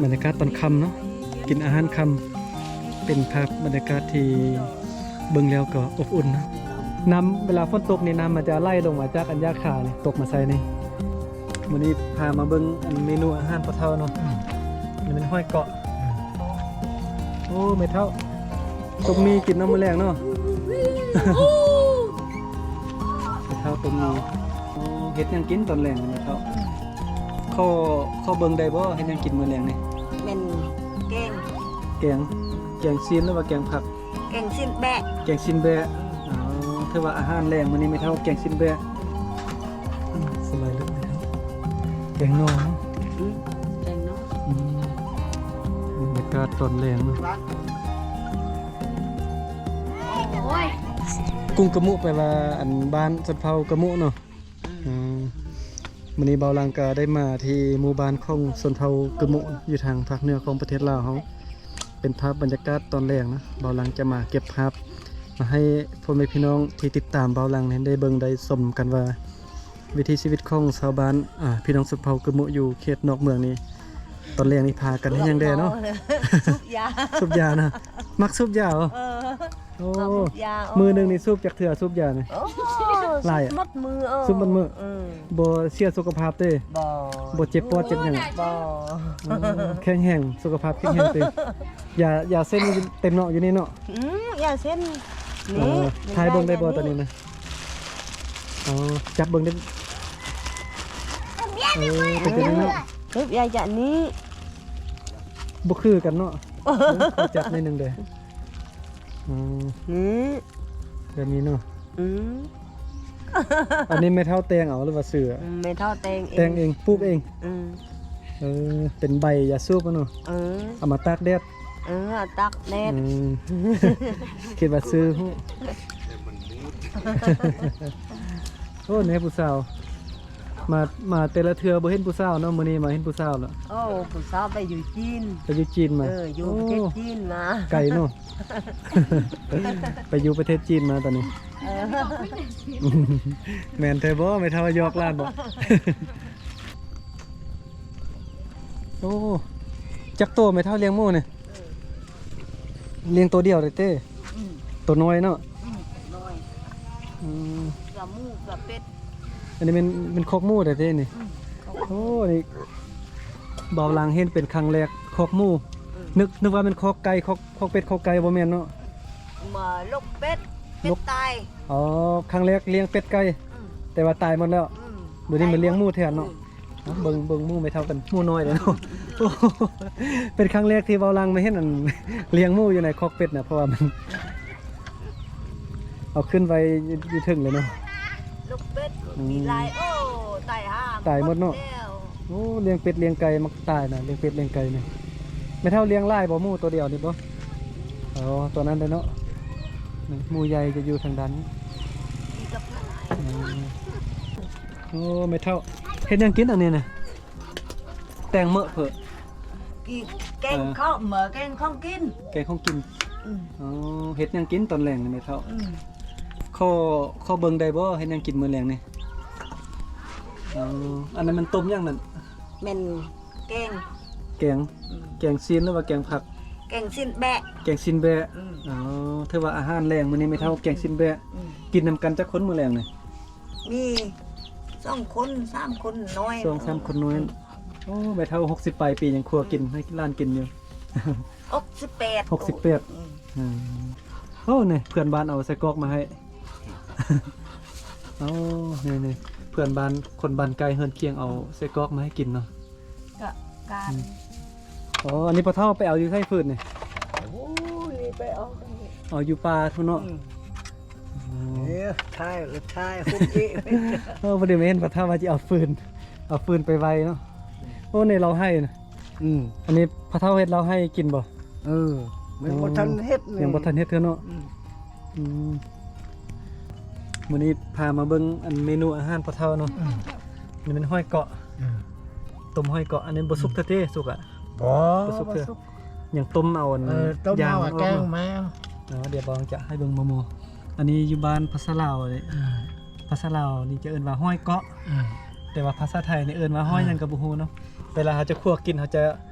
ບັນຍາກາດຕອນຄ່ຳເນາະ ກິນອາຫານຄ່ຳ ເປັນພາບບັນຍາກາດທີ່ເບິ່ງແລ້ວກໍອົບອຸ່ນເນາະ. ນ້ຳ ເວລາຝົນຕົກນີ້ ນ້ຳມັນຈະໄຫຼລົງມາຈາກອັນຫຍ້າຄານີ້ ຕົກມາໃສ່ນີ້. ມື້ນີ້ພາມາເບິ່ງອັນເມນູອາຫານພໍ່ເຖົ້າເນາະ. ອືມ ນີ້ແມ່ນຫອຍເກາະ. ອືມ ໂອ້ ແມ່ເຖົ້າ ຕົ້ມໝີ່ກິນເນາະມື້ແລງເນາະ. ແມ່ເຖົ້າຕົ້ມໝີ່. ໂອ້ ເຮັດຫຍັງກິນຕອນແລງນີ້ແມ່ເຖົ້າ? ຂໍ ຂໍເບິ່ງໄດ້ບໍ່ ເຮັດຫຍັງກິນມື້ແລງນີ້? ແມ່ນແກງ ແກງ ແກງຊີ້ນ ຫຼືວ່າແກງຜັກ? ແກງຊີ້ນແບະ ແກງຊີ້ນແບະ. ອໍ ຖືວ່າອາຫານແລງມື້ນີ້ແມ່ເຖົ້າແກງຊີ້ນແບະ. ອືມ ສະບາຍດີແມ່ເຖົ້າ. ແກງໜໍ່ເນາະ. ອືມ ແກງໜໍ່. ອືມ ບັນຍາກາດຕອນແລງເນາະ. ກຸງກະມຸ ແປວ່າອັນບ້ານຊົນເຜົ່າກະມຸເນາະ. ອືມ ອືມ ມື້ນີ້ບ່າວຫຼັງກໍໄດ້ມາທີ່ໝູ່ບ້ານຂອງຊົນເຜົ່າກະມຸ ຢູ່ທາງພາກເໜືອຂອງປະເທດລາວເຮົາ. ເປັນພາບບັນຍາກາດຕອນແລງນະ. ບ່າວຫຼັງຈະມາເກັບພາບມາໃຫ້ພໍ່ແມ່ພີ່ນ້ອງທີ່ຕິດຕາມບ່າວຫຼັງນີ້ໄດ້ເບິ່ງໄດ້ຊົມກັນວ່າ ວິຖີຊີວິດຂອງຊາວບ້ານ ອາ ພີ່ນ້ອງຊົນເຜົ່າກະມຸຢູ່ເຂດນອກເມືອງນີ້ ຕອນແລງນີ້ພາກັນເຮັດຫຍັງແດ່ເນາະ? ສູບຢາ ສູບຢານະ. ມັກສູບຢາເຫາ? ເອີ ໂອ້ ມາສູບຢາ. ໂອ້ ມື້ໜຶ່ງນີ້ສູບຈັກເທື່ອ ສູບຢານີ້? ໂອ້ ຫຼາຍ ສູບໝົດມື້. ເອີ ສູບໝົດມື້. ອືມ ບໍ່ເສຍສຸຂະພາບເດ້? ບໍ່ ບໍ່ເຈັບປອດເຈັບຫຍັງ? ບໍ່. ເອີ ແຂງແຮງ ສຸຂະພາບແຂງແຮງຕິ? ຢາ ຢາເສັ້ນເຕັມເນາະ ຢູ່ນີ້ເນາະ. ອືມ ຢາເສັ້ນ ເອີ ນີ້ ຖ່າຍເບິ່ງໄດ້ບໍ່ ຕອນນີ້ນະ? ອໍ ຈັບເບິ່ງໄດ້. ເອີ ເປັນຈັ່ງໃດເນາະ? ເອີ ຢາຈະນີ້ ບໍ່ຄືກັນເນາະ. ເອີ ຂໍຈັບໜ້ອຍໜຶ່ງເດີ້. ອືມ ນີ້ ແບບນີ້ເນາະ. ອືມ ອັນນີ້ແມ່ເຖົ້າແຕ່ງເອົາ ຫຼືວ່າຊື້? ອືມ ແມ່ເຖົ້າແຕ່ງເອງ. ແຕ່ງເອງ ປູກເອງ. ອືມ ເອີ ເປັນໃບຢາສູບເນາະ. ເອີ ເອົາມາຕາກແດດ. ເອີ ເອົາຕາກແດດ. ອືມ ຄິດວ່າຊື້. ໂອ້ ແນ່ຜູ້ສາວ ມາ ມາແຕ່ລະເທື່ອບໍ່ເຫັນຜູ້ສາວເນາະ ມື້ນີ້ມາເຫັນຜູ້ສາວແລ້ວ. ໂອ້ ຜູ້ສາວໄປຢູ່ຈີນ. ໄປຢູ່ຈີນມາ. ເອີ ຢູ່ປະເທດຈີນມາ. ໂອ້ ໄກເນາະ. ໄປຢູ່ປະເທດຈີນມາຕອນນີ້. ເອີ ແມ່ນແທ້ບໍ່ ແມ່ເຖົ້າຫຍອກຫຼານບໍ່? ໂອ້ ຈັກໂຕແມ່ເຖົ້າລ້ຽງໝູນີ້? ເອີ ລ້ຽງໂຕດຽວເດ້ເຕ້? ອືມ ໂຕນ້ອຍເນາະ. ອືມ ນ້ອຍ. ອືມ ເກືອໝູ ເກືອເປັດ. ອັນນີ້ແມ່ນ ແມ່ນຄອກໝູໄດ້ເດ້ນີ້. ອືມ ຄອກໝູ. ໂອ້ ນີ້ບ່າວຫຼັງເຫັນເປັນຄັ້ງແລກ ຄອກໝູ. ອືມ ນຶກ ນຶກວ່າແມ່ນຄອກໄກ່ ຄອກ ຄອກເປັດ ຄອກໄກ່ ບໍ່ແມ່ນເນາະ. ມາລົກເປັດ ເປັດຕາຍ. ອໍ ຄັ້ງແລກລ້ຽງເປັດໄກ່. ອືມ ແຕ່ວ່າຕາຍໝົດແລ້ວ. ອືມ ດຽວນີ້ມາລ້ຽງໝູແທນເນາະ. ອືມ ເບິ່ງ ເບິ່ງໝູແມ່ເຖົ້າກັນ ໝູນ້ອຍເດ້ເນາະ. ໂອ້ ເປັນຄັ້ງແລກທີ່ບ່າວຫຼັງມາເຫັນອັນລ້ຽງໝູຢູ່ໃນຄອກເປັດນະ ເພາະວ່າມັນ ເອົາຂຶ້ນໄວ້ຢູ່ເທິງເລີຍເນາະ. ລູກເປັດ ອືມ ມີຫຼາຍ ໂອ້ ຕາຍຫ່າ ຕາຍໝົດເນາະ. ໂອ້ ລ້ຽງເປັດລ້ຽງໄກ່ມັກຕາຍນະ ລ້ຽງເປັດລ້ຽງໄກ່ນີ້. ແມ່ເຖົ້າລ້ຽງຫຼາຍບໍ່ ໝູໂຕດຽວນີ້ບໍ່? ອໍ ໂຕນັ້ນເດ້ເນາະ. ນີ້ ໝູໃຫຍ່ຈະຢູ່ທາງດ້ານນີ້. ອືມ ໂອ້ ແມ່ເຖົ້າເຮັດຫຍັງກິນອັນນີ້ນະ? ແຕ່ງເໝີເພີ້ ກິນແກງ ເອີ ເຂົ້າເໝີ ແກງຂອງກິນ ແກງຂອງກິນ. ອືມ ອໍ ເຮັດຫຍັງກິນຕອນແລງນີ້ແມ່ເຖົ້າ? ອືມ ຂໍ ຂໍເບິ່ງໄດ້ບໍ່ ເຮັດຫຍັງກິນມື້ແລງນີ້? ອໍ ອັນນັ້ນມັນຕົ້ມຫຍັງນັ້ນ? ແມ່ນແກງ ແກງ. ອືມ ແກງຊີ້ນ ຫຼືວ່າແກງຜັກ? ແກງຊີ້ນແບະ ແກງຊີ້ນແບະ. ອືມ ອໍ ຖືວ່າອາຫານແລງມື້ນີ້ແມ່ເຖົ້າແກງຊີ້ນແບະ. ອືມ ກິນນຳກັນຈັກຄົນມື້ແລງນີ້? ມີສອງຄົນ ສາມຄົນນ້ອຍ ສອງສາມຄົນນ້ອຍ. ໂອ້ ແມ່ເຖົ້າຫົກສິບປາຍປີ ຍັງຄົວກິນໃຫ້ຫຼານກິນຢູ່. ຫົກສິບແປດ ຫົກສິບແປດ. ອືມ ອືມ ໂອ້ ນີ້ເພື່ອນບ້ານເອົາໄສ້ກອກມາໃຫ້. ໂອ້ ນີ້ ນີ້ເພື່ອນບ້ານ ຄົນບ້ານໃກ້ເຮືອນຄຽງເອົາໄສ້ກອກມາໃຫ້ກິນເນາະ. ກະການ ອືມ ອໍ ອັນນີ້ພໍ່ເຖົ້າໄປເອົາຢູ່ໃສຟືນນີ້? ໂອ້ ນີ້ໄປເອົາ ເອົາຢູ່ປ່າພຸ້ນເນາະ. ອືມ ອໍ ເອີ ຖ່າຍ ຖ່າຍຮູບອີກ. ເອີ ພໍດີມາເຫັນພໍ່ເຖົ້າວ່າຊິເອົາຟືນ ເອົາຟືນໄປໄຫວ້ເນາະ. ໂອ້ ໃນລາວໄຮ່ນະ. ອືມ ອັນນີ້ພໍ່ເຖົ້າເຮັດລາວໄຮ່ກິນບໍ່? ເອີ ມັນ ອໍ ບໍ່ທັນເຮັດ ຍັງບໍ່ທັນເຮັດເທື່ອເນາະ. ອືມ ອືມ ມື້ນີ້ພາມາເບິ່ງອັນເມນູອາຫານພໍ່ເຖົ້າເນາະ. ອືມ ນີ້ແມ່ນຫອຍເກາະ. ອືມ ຕົ້ມຫອຍເກາະ. ອັນນີ້ບໍ່ສຸກ ອືມ ແທ້ໆ ສຸກອະ? ບໍ່ ບໍ່ສຸກເທື່ອ ຍັງຕົ້ມເອົາອັນ ເອີ ຕົ້ມເອົາ ຢາງມັນອອກເນາະ. ແກງມາ. ອໍ ດຽວບ່າວຈະໃຫ້ເບິ່ງໝໍ່ໆ. ອັນນີ້ຢູ່ບ້ານພາສາລາວເດ້. ອືມ ພາສາລາວນີ້ຈະເອີ້ນວ່າຫອຍເກາະ. ອືມ ແຕ່ວ່າພາສາໄທນີ້ເອີ້ນວ່າຫອຍ ອືມ ຫຍັງກໍບໍ່ຮູ້ເນາະ. ເວລາເຮົາຈະຂົ້ວກິນ ເຮົາຈະ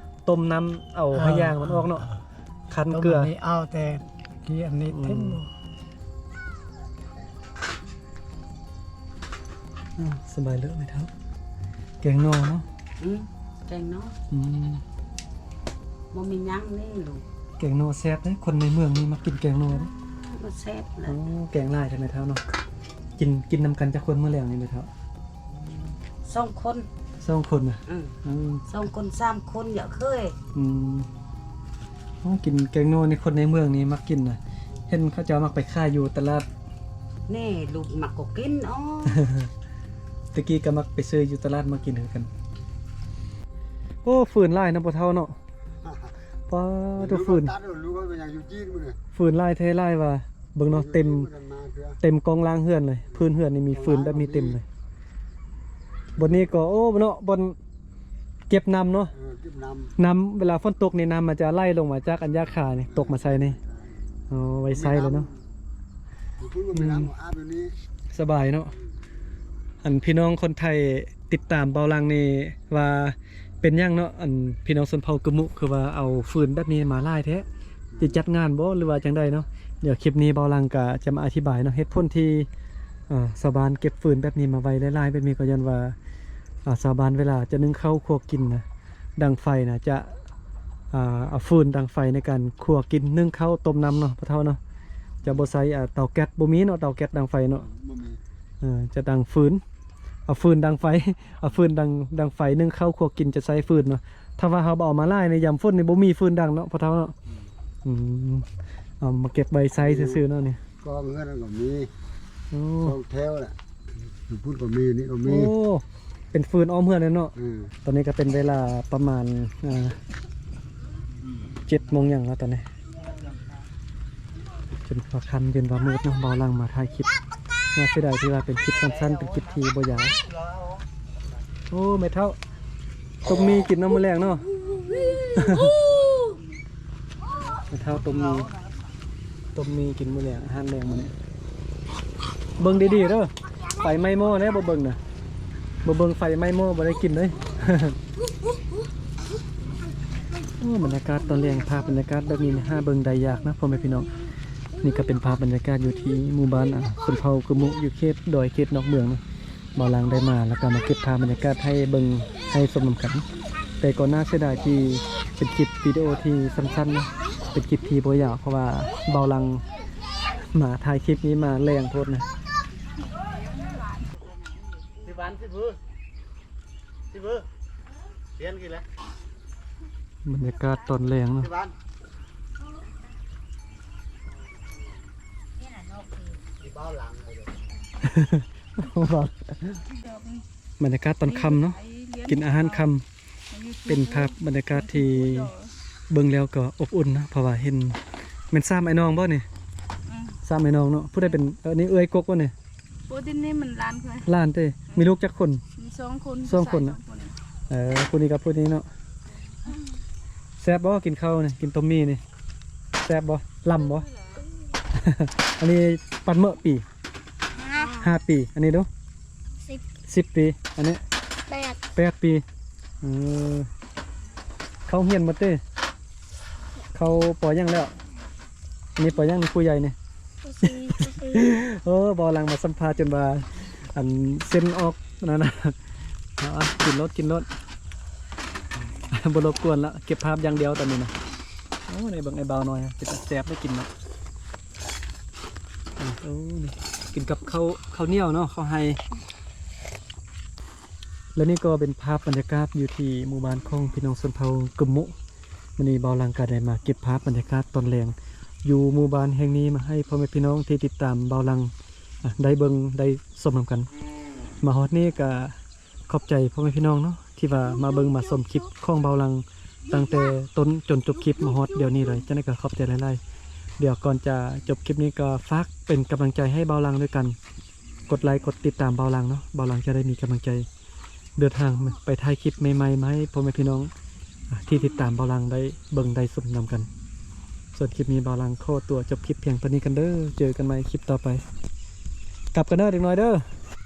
ຕົ້ມນ້ຳເອົາ ເອີ ພະຍາງມັນອອກເນາະ ເອີ ຄັ້ນເກືອ ຕົ້ມອັນນີ້ເອົາແຕ່ກີ້ອັນນີ້ ອືມ ເຕັມ ອືມ ສະບາຍເລີຍແມ່ເຖົ້າ ແກງໜໍ່ເນາະ ອືມ ແກງໜໍ່ ອືມ ບໍ່ມີຫຍັງນີ້ລູກ ແກງໜໍ່ແຊບເດ້ ຄົນໃນເມືອງນີ້ມັກກິນແກງໜໍ່ເດ້ ມັນແຊບນະ ໂອ້ ແກງຫຼາຍແທ້ແມ່ເຖົ້າເນາະ ກິນ ກິນນຳກັນຈັກຄົນມື້ແລງນີ້ແມ່ເຖົ້າ? ສອງຄົນ ສອງຄົນນະ ອືມ ອືມ ສອງຄົນສາມຄົນ ຢາກເຄີຍ ອືມ ໂອ້ ກິນແກງໜໍ່ນີ້ຄົນໃນເມືອງນີ້ມັກກິນນະ ເຫັນເຂົາເຈົ້າມັກໄປຂາຍຢູ່ຕະຫຼາດ ແນ່ ລູກມັກກໍກິນ ອໍ ແຕ່ກີ້ກໍມັກໄປຊື້ຢູ່ຕະຫຼາດມາກິນຄືກັນ ໂອ້ ຟືນຫຼາຍເນາະພໍ່ເຖົ້າເນາະ ປ້າໂທ້ ຟືນ ຟືນຫຼາຍແທ້ຫຼາຍວ່າ ເບິ່ງເນາະ ເຕັມ ເຕັມກອງລ່າງເຮືອນເລີຍ ພື້ນເຮືອນນີ້ມີຟືນແບບນີ້ເຕັມເລີຍ ບ່ອນນີ້ກໍ ໂອ້ ເນາະ ບ່ອນເກັບນ້ຳເນາະ ເອີ ເກັບນ້ຳ ນ້ຳເວລາຝົນຕົກນີ້ ນ້ຳມັນຈະໄຫຼລົງມາຈາກອັນຫຍ້າຄານີ້ ຕົກມາໃສ່ນີ້ ເອົາໄວ້ໃຊ້ແລ້ວເນາະ ຢູ່ພຸ້ນກໍມີນ້ຳ ອືມ ອາບຢູ່ນີ້ ສະບາຍເນາະ ອັນພີ່ນ້ອງຄົນໄທຕິດຕາມເບົາຫຼັງນີ້ວ່າ ເປັນຫຍັງເນາະ ອັນພີ່ນ້ອງຊົນເຜົ່າກຶມມຸ ຄືວ່າເອົາຟືນແບບນີ້ມາຫຼາຍແທ້ ຊິຈັດງານບໍ່ ຫຼືວ່າຈັ່ງໃດເນາະ? ດຽວຄລິບນີ້ເບົາຫຼັງກະຈະມາອະທິບາຍເນາະ ເຫດຜົນທີ່ ເອີ ຊາວບ້ານເກັບຟືນແບບນີ້ມາໄວ້ຫຼາຍໆ ແບບນີ້ ກໍຍ້ອນວ່າ ອາ ຊາວບ້ານເວລາຈະໜຶ້ງເຂົ້າຄົວກິນນະ ດັງໄຟນະ ຈະ ອາ ເອົາຟືນດັງໄຟໃນການຄົວກິນ ໜຶ້ງເຂົ້າ ຕົ້ມນ້ຳເນາະ ພໍ່ເຖົ້າເນາະ ຈະບໍ່ໃຊ້ ອາ ເຕົາແກັດ ບໍ່ມີເນາະ ເຕົາແກັດດັງໄຟເນາະ ບໍ່ມີ ເອີ ຈະດັງຟືນ ເອົາຟືນດັງໄຟ ເອົາຟືນດັງ ດັງໄຟ ໜຶ້ງເຂົ້າຄົວກິນຈະໃຊ້ຟືນເນາະ ຖ້າວ່າເຮົາບໍ່ເອົາມາຫຼາຍໃນຍາມຝົນນີ້ ບໍ່ມີຟືນດັງເນາະ ພໍ່ເຖົ້າເນາະ ອືມ ອືມ ເອົາມາເກັບໄວ້ໃຊ້ຊື່ໆເນາະນີ້ ກອງເຮືອນນັ້ນກໍມີ ໂອ້ ສອງແຖວແຫຼະ ຢູ່ພຸ້ນກໍມີ ນີ້ກໍມີ ໂອ້ ເປັນຟືນອ້ອມເຮືອນເລີຍເນາະ ອືມ ຕອນນີ້ກໍເປັນເວລາປະມານ ເອີ ເຈັດໂມງຫຍັງແລ້ວຕອນນີ້ ຈົນວ່າຄ່ຳ ຈົນວ່າມືດເນາະ ເບົາຫຼັງມາຖ່າຍຄລິບ ໜ້າເສຍດາຍທີ່ວ່າເປັນຄລິບສັ້ນໆ ເປັນຄລິບທີ່ບໍ່ຍາວ ໂອ້ ແມ່ເຖົ້າ ຕົ້ມໝີ່ກິນເນາະມື້ແລງເນາະ ແມ່ເຖົ້າຕົ້ມໝີ່ ຕົ້ມໝີ່ກິນມື້ແລງ ອາຫານແລງມື້ນີ້ ເບິ່ງດີໆເດີ ໄຟໄໝ້ໝໍ້ເດ້ ບໍ່ເບິ່ງນະ ບໍ່ເບິ່ງໄຟໄໝ້ໝໍ້ ບໍ່ໄດ້ກິນເດ້ ໂອ້ ບັນຍາກາດຕອນແລງ ພາບບັນຍາກາດແບບນີ້ນີ້ ຫາເບິ່ງໄດ້ຍາກນະ ພໍ່ແມ່ພີ່ນ້ອງ ນີ້ກໍເປັນພາບບັນຍາກາດຢູ່ທີ່ໝູ່ບ້ານ ອາ ຊົນເຜົ່າກຶມມຸ ຢູ່ເຂດດອຍ ເຂດນອກເມືອງເນາະ ເບົາຫຼັງໄດ້ມາ ແລ້ວກໍມາເກັບພາບບັນຍາກາດໃຫ້ເບິ່ງ ໃຫ້ຊົມນຳກັນ ແຕ່ກໍໜ້າເສຍດາຍທີ່ເປັນຄລິບວິດີໂອທີ່ສັ້ນໆເນາະ ເປັນຄລິບທີ່ບໍ່ຍາວ ເພາະວ່າເບົາຫຼັງມາຖ່າຍຄລິບນີ້ມາແລງໂພດນະ ສິບວັນ ສິບມື້ ສິບມື້ ປ່ຽນກິນແລ້ວ ບັນຍາກາດຕອນແລງເນາະ ສິບວັນ ບັນຍາກາດຕອນຄ່ຳເນາະ ກິນອາຫານຄ່ຳ ເປັນພາບບັນຍາກາດທີ່ເບິ່ງແລ້ວກໍອົບອຸ່ນເນາະ ເພາະວ່າເຫັນ ແມ່ນສາມອ້າຍນ້ອງບໍ່ນີ້? ອືມ ສາມອ້າຍນ້ອງເນາະ ຜູ້ໃດເປັນ ເອີ ນີ້ເອື້ອຍກົກບໍ່ນີ້? ບໍ່ ນີ້ມັນຫຼານຂ້ອຍ ຫຼານຕິ ມີລູກຈັກຄົນ? ມີສອງຄົນ ສອງຄົນນະ ຜູ້ຊາຍສອງຄົນ ເອີ ຜູ້ນີ້ກັບຜູ້ນີ້ເນາະ ແຊບບໍ່ ກິນເຂົ້ານີ້ ກິນຕົ້ມໝີ່ນີ້ ແຊບບໍ່ ລຳບໍ່? ອັນນີ້ປັນເໝີ່ປີ ຫ້າ ຫ້າປີ ອັນນີ້ດູ ສິບ ສິບປີ ອັນນີ້ ແປດ ແປດປີ ເອີ ເຂົ້າໂຮງຮຽນໝົດຕິ ເຂົ້າ ປ.ຫຍັງແລ້ວ? ອັນນີ້ ປ.ຫຍັງນີ້ ຜູ້ໃຫຍ່ນີ້? ປ.ສີ່ ປ.ສີ່ ໂອ້ ເບົາຫຼັງມາສຳພາດຈົນວ່າ ອັນ ເສັ້ນອອກນັ້ນນະ ເອົາ ເອົາ ກິນໂລດ ກິນໂລດ ບໍ່ລົບກວນລະ ເກັບພາບຢ່າງດຽວຕອນນີ້ນະ ໂອ້ ນີ້ເບິ່ງໄອ້ບ່າວນ້ອຍ ເປັນຕາແຊບໄດ້ກິນເນາະ ໂອ້ ນີ້ ກິນກັບເຂົ້າ ເຂົ້າໜຽວເນາະ ເຂົ້າໄຮ່ ແລະນີ້ກໍເປັນພາບບັນຍາກາດຢູ່ທີ່ໝູ່ບ້ານຂອງພີ່ນ້ອງຊົນເຜົ່າກຶມມຸ ມື້ນີ້ເບົາຫຼັງກໍໄດ້ມາເກັບພາບບັນຍາກາດຕອນແລງຢູ່ໝູ່ບ້ານແຫ່ງນີ້ ມາໃຫ້ພໍ່ແມ່ພີ່ນ້ອງທີ່ຕິດຕາມເບົາຫຼັງ ອາ ໄດ້ເບິ່ງໄດ້ຊົມນຳກັນ ມາຮອດນີ້ກໍຂອບໃຈພໍ່ແມ່ພີ່ນ້ອງເນາະ ທີ່ວ່າມາເບິ່ງມາຊົມຄລິບຂອງເບົາຫຼັງ ຕັ້ງແຕ່ຕົ້ນຈົນຈົບຄລິບມາຮອດດຽວນີ້ເລີຍ ຈັ່ງໃດກໍຂອບໃຈຫຼາຍໆ ດຽວກ່ອນຈະຈົບຄລິບນີ້ກໍຝາກເປັນກຳລັງໃຈໃຫ້ເບົາຫຼັງດ້ວຍກັນ ກົດໄລກົດຕິດຕາມເບົາຫຼັງເນາະ ເບົາຫຼັງຈະໄດ້ມີກຳລັງໃຈເດີນທາງໄປຖ່າຍຄລິບໃໝ່ໆ ມາໃຫ້ພໍ່ແມ່ພີ່ນ້ອງ ອາ ທີ່ຕິດຕາມເບົາຫຼັງໄດ້ເບິ່ງໄດ້ຊົມນຳກັນ ສ່ວນຄລິບນີ້ເບົາຫຼັງຂໍຕົວຈົບຄລິບພຽງເທົ່ານີ້ກັນເດີ ເຈີກັນໃໝ່ຄລິບຕໍ່ໄປ ກັບກັນເດີເດັກນ້ອຍເດີ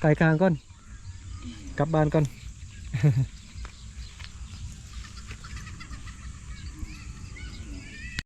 ໄກກາງກ່ອນ ກັບບ້ານກ່ອນ